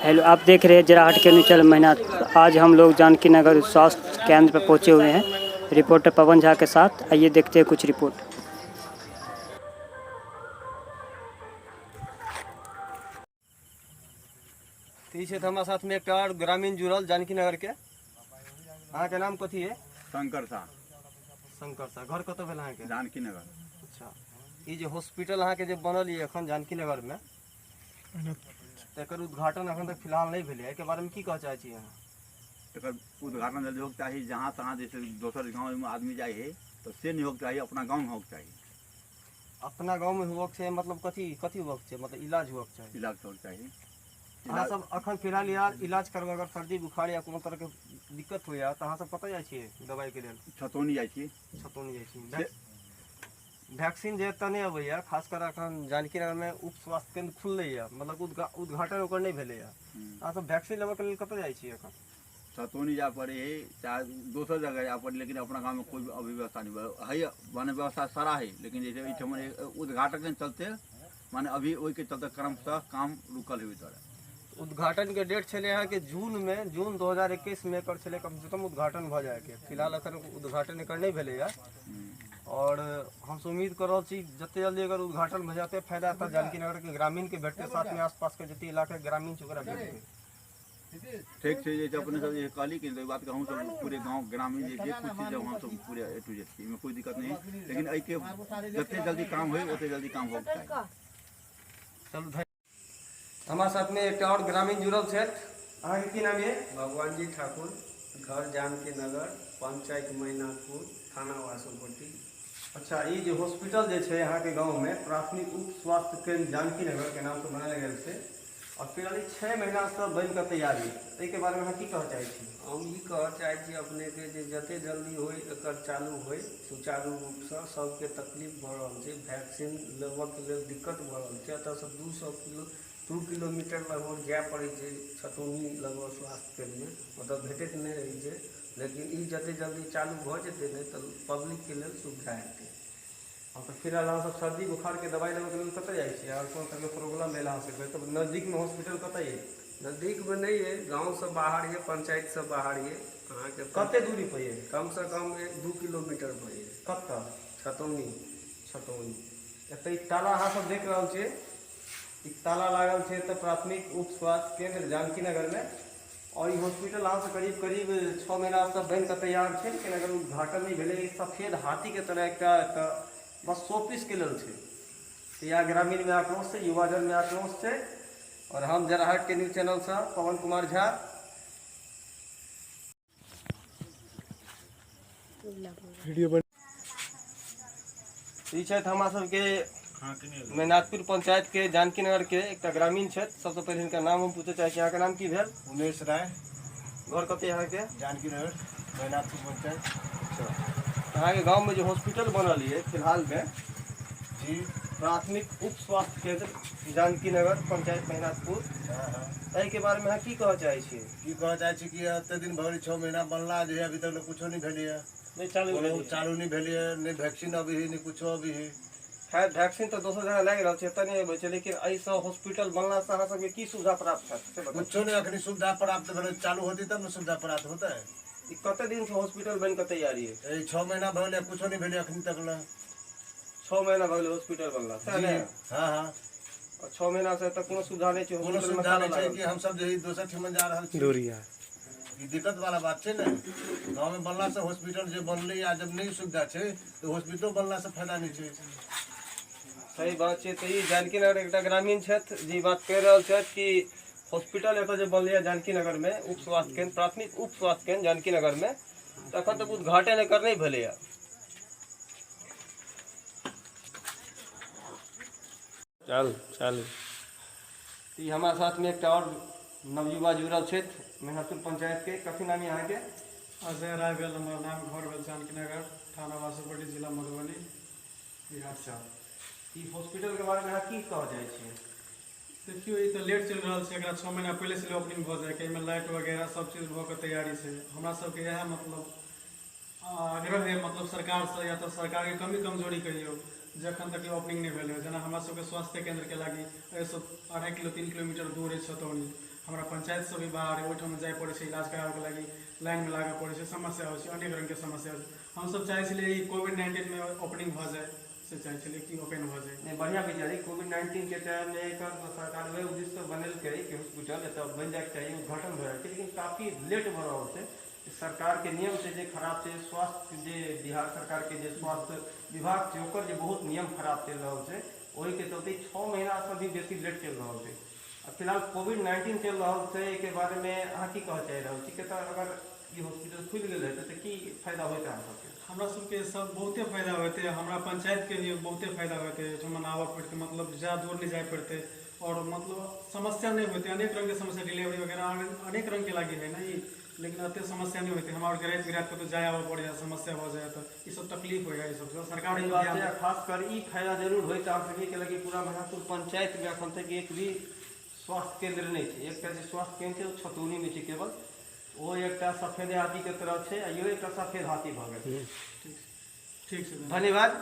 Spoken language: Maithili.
हेलो, आप देख रहे हैं जराहट के न्यूज महीना। आज हम लोग जानकी नगर स्वास्थ्य केंद्र पर पहुँचे हुए हैं रिपोर्टर पवन झा के साथ। आइए देखते हैं कुछ रिपोर्ट। तऽ ई छथि हमरा साथमे एकटा आओर ग्रामीण जुड़ल जानकी नगरके। अहाँके नाम कथी है? शंकर शाह। शंकर शाह, घर कतऽ भेल अहाँके? जानकी नगर। अच्छा, ई जे हॉस्पिटल अहाँके जे बनल यऽ एखन जानकी नगरमे, तकर उद्घाटन एखन तक फिलहाल नहि भेलै, एहिके बारेमे की कहऽ चाहै छी अहाँ? एकर उद्घाटन जल्दी होके चाही। जहाँ तहाँ जैसे दोसर गाँवमे आदमी जाइ है तऽ से नहि होके चाही, अपना गाँवमे होके चाही। अपना गाँवमे हुअके छै, मतलब कथी कथी हुअके छै? मतलब इलाज हुअके चाही। इलाज होके चाही। अहाँ सब अखन फिलहाल इलाज करबै, अगर सर्दी बुखार या कोनो तरहके दिक्कत होइए तऽ अहाँ सब कतऽ जाइ छियै दबाइके लेल? छतौनी जाइ छी। छतौनी जाइ छी। वैक्सीन जे एतऽ नहि अबैए, खास कर अखन जानकी नगरमे उप स्वास्थ्य केन्द्र खुललैए, मतलब उद्घाटन ओकर नहि भेलैए, अहाँ सब वैक्सीन लेबऽके लेल कतऽ जाइ छियै एखन? छतौनी जाय पड़े है, चाहे दोसर जगह जाय पड़े, लेकिन अपना गाँवमे कोइ अभी व्यवस्था नहीं है। माने व्यवस्था सारा है, लेकिन जैसे एहिठाम उद्घाटन के चलते, माने अभी ओहिके चलते क्रमशः काम रुकल है ओहि दुआरे। उद्घाटनके डेट छलै अहाँके जूनमे, जून 2021मे एकर छलै कमसँ कम उद्घाटन भऽ जाइके। फिलहाल एखन उद्घाटन एकर नहि भेलैए आओर हमसब उम्मीद कऽ रहल छी जते जल्दी अगर उद्घाटन भऽ जेतै, फायदा तऽ जानकी नगरके ग्रामीणके भेटतै, साथमे आसपासके जते इलाकाके ग्रामीण छै ओकरा भेटतै। ठीक छै, जे अपने सब जे कहली कि ओहि बातके हमसब पूरे गाँव ग्रामीण जे कुछ चीज हमसब पूरे ए टू जेड छी, एहिमे कोइ दिक्कत नहि है, लेकिन एहिके जते जल्दी काम होइ ओते जल्दी काम होके चाही। चलू, हमरा साथमे एकटा आओर ग्रामीण जुड़ल छथि। अहाँके की नाम यऽ? भगवान जी ठाकुर, घर जानकी नगर, पंचायत मैनाथपुर, थाना वासुपट्टी। अच्छा, ई जे हॉस्पिटल जे छै अहाँके गाँवमे, प्राथमिक उप स्वास्थ्य केन्द्र जानकी नगरके नामसँ बनायल गेल छै आओर फिलहाल ई 6 महीनासँ बनिकऽ तैयार यऽ, एहिके बारेमे अहाँ की कहऽ चाहै छी? हम ई कहऽ चाहै छी अपनेके जे जते जल्दी होइ एकर चालू होइ सुचारू रूपसँ। सबके तकलीफ भऽ रहल छै, वैक्सीन लेबऽके लेल दिक्कत भऽ रहल छै। एतऽसँ 200 किलो 2 किलोमीटर लगभग जाय पड़ै छै छतौनी लगभग स्वास्थ्य केन्द्रमे, ओतऽ भेटैत नहि रहै छै। लेकिन ई जते जल्दी चालू भऽ जेतै ने तऽ पब्लिकके लेल सुविधा हेतै। हँ, तऽ फिलहाल अहाँ सब सर्दी बुखारके दबाइ लेबऽके लेल कतऽ जाइ छियै? आओर कोनो तरहके प्रॉब्लम भेल अहाँ सबके तऽ नजदीकमे हॉस्पिटल कतऽ यऽ? नजदीकमे नहि यऽ, गाँवसँ बाहर यऽ, पंचायतसँ बाहर यऽ अहाँके। कते दूरी पर यऽ? कमसँ कम 1-2 किलोमीटर पर यऽ। कतऽ? छतौनी। छतौनी। एतऽ ई ताला अहाँ सब देख रहल छियै, ई ताला लागल छै एतऽ प्राथमिक उप स्वास्थ्य केन्द्र जानकी नगरमे आओर ई हॉस्पिटल अहाँसँ करीब करीब 6 महीनासँ बनि कऽ तैयार छै, लेकिन अगर उद्घाटन नहि भेलै। ई सफेद हाथीके तरह एकटा एतऽ बस शो पीसके लेल छै। तऽ इएह ग्रामीणमे आक्रोश छै, युवाजनमे आक्रोश छै आओर हम जराहटके न्यूज चैनलसँ पवन कुमार झा। वीडियो। ई छथि हमरा सबके मैनाथपुर पंचायत के जानकी नगर के एकटा ग्रामीण छथि। सबसँ पहिले हिनकर नाम हम पूछऽ चाहै छी। अहाँके नाम की भेल? उमेश राय। घर कतऽ अहाँके? जानकी नगर, मैनाथपुर पंचायत। अच्छा, अहाँके गाँवमे जे हॉस्पिटल बनल यऽ फिलहालमे प्राथमिक उप स्वास्थ्य केंद्र जानकी नगर, पंचायत मैनाथपुर, हाँ हाँ एहिके बारेमे अहाँ की कहऽ चाहै छियै? की कहऽ चाहै छी कि एते दिन भऽ गेल 6 महीना बनला जे अभी तक कुछो नहीं भेलैए। नहि चालू कोनो भेलैए। चालू नहीं भेलैए, नहि वैक्सीन अभी है, नहि कुछो अभी है। खैर, वैक्सीन तऽ दोसर जगह लागि रहल छै, एतऽ नहि अबै छै, लेकिन एहिसँ हॉस्पिटल बनलासँ अहाँ सबके की सुविधा प्राप्त हैत से बताउ। कुछो नहीं अखनी सुविधा प्राप्त भेलै। चालू होती तब ने सुविधा प्राप्त होतै। ई कते दिनसँ हॉस्पिटल बनि कऽ तैयारी है? এই 6 महीना भऽ गेलै, कुछो नहीं भेलै अखनी तक ले। 6 महीना भऽ गेलै हॉस्पिटल बनला सएह ने? हाँ। आओर 6 महीना से एतऽ कोनो सुविधा नहि छै? कोनो हॉस्पिटलमे सुविधा ताला नहीं छै लागल। कि हम सब जे है दोसर ठिमन जा रहल छी। ई दिक्कत वाला बात छै ने। गाँव में बनला से हॉस्पिटल जे बनलै आ जब नहीं सुविधा छै तऽ हॉस्पिटलो बनला से फायदा नहीं छै। सही बात छै। तऽ ई जानकी नगर एकटा ग्रामीण छथि जे ई बात कहि रहल छथि कि हॉस्पिटल एतऽ जे बनलैए जानकी नगरमे, उप स्वास्थ्य केन्द्र, प्राथमिक उप स्वास्थ्य केन्द्र जानकी नगरमे, तऽ एखन तक उद्घाटन एकर नहि भेलैए। चल चल। तऽ ई हमरा साथमे एकटा आओर नवयुवा जुड़ल छथि मेहनतपुर पंचायतके। कथी नाम यऽ अहाँके? अजय राय भेल हमर नाम, घर भेल जानकी नगर, थाना वासुपट्टी, जिला मधुबनी, बिहार से। ई हॉस्पिटलके बारेमे अहाँ की कहऽ चाहै छियै? देखियौ, ई तऽ लेट चलि रहल छै। एकरा 6 महीना पहिले से ओपनिंग भऽ जाइके। एहिमे लाइट वगैरह सब चीज भऽ कऽ तैयारी छै। हमरा सबके इएह मतलब आग्रह है, मतलब सरकारसँ या तऽ सरकारके कमी कमजोरी कहियौ, जखन तक ओपनिंग नहि भेलै। जेना हमरा सबके स्वास्थ्य केंद्रके लागि एहिसँ 2.5 किलो 3 किलोमीटर दूर अछि छतौनी, हमरा पंचायतसँ भी बाहर है, ओहिठाम जाय पड़ै छै इलाज कराबैके लागि, लाइनमे लागऽ पड़ै छै, समस्या होइ छै, अनेक रङ्गके समस्या होइ छै। हमसब चाहै छलियै ई कोविड-19मे ओपनिंग भऽ जाय, से चाहै छलियै कि ओपन भऽ जाय। नहि, बढ़िआँ विचार। कोविड-19 के टाइममे एकर सरकार वएह उद्देश्यसँ बनेलकै कि हॉस्पिटल एतऽ बनि जाइके चाही, उद्घाटन भऽ जाइ छै, लेकिन काफी लेट भऽ रहल छै। सरकारके नियम छै जे खराब छै, स्वास्थ्य जे बिहार सरकारके जे स्वास्थ्य विभाग छै ओकर जे बहुत नियम खराब चलि रहल छै, ओहिके चलते 6 महीनासँ भी बेसी लेट चलि रहल छै। आ फिलहाल कोविड-19 चलि रहल छै, एहिके बारेमे अहाँ की कहऽ चाहि रहल छी? कि अगर ई हॉस्पिटल खुलि गेल हेतै तऽ की फायदा होइत अहाँ सबके? हमरा सबके सब बहुते फायदा होतै, हमरा पंचायतके भी बहुते फायदा होतै, एहिठमन आबऽ पड़तै, मतलब ज्यादा दूर नहि जाय पड़तै और मतलब समस्या नहि होतै। अनेक रङ्गके समस्या, डिलीवरी वगैरह अनेक रङ्गके लागि है ने ई, लेकिन एते समस्या नहि होतै। हमरा आरके राति बिराति कतहु जाय आबऽ पड़ै है, समस्या भऽ जाय तऽ ई सब तकलीफ होइ है, ई सबसँ सरकार ई बात छै। खास कर ई फायदा जरूर होइत अहाँ सबके, कैलाकि पूरा महनापुर पंचायतमे एखन तक एक भी स्वास्थ्य केंद्र नहि छै। एकटा जे स्वास्थ्य केंद्र छै ओ छतौनीमे छै केवल, ओ एकटा सफेद हाथीके तरह छै आ इहो एकटा सफेद हाथी भऽ गेल। ठीक छै। धन्यवाद।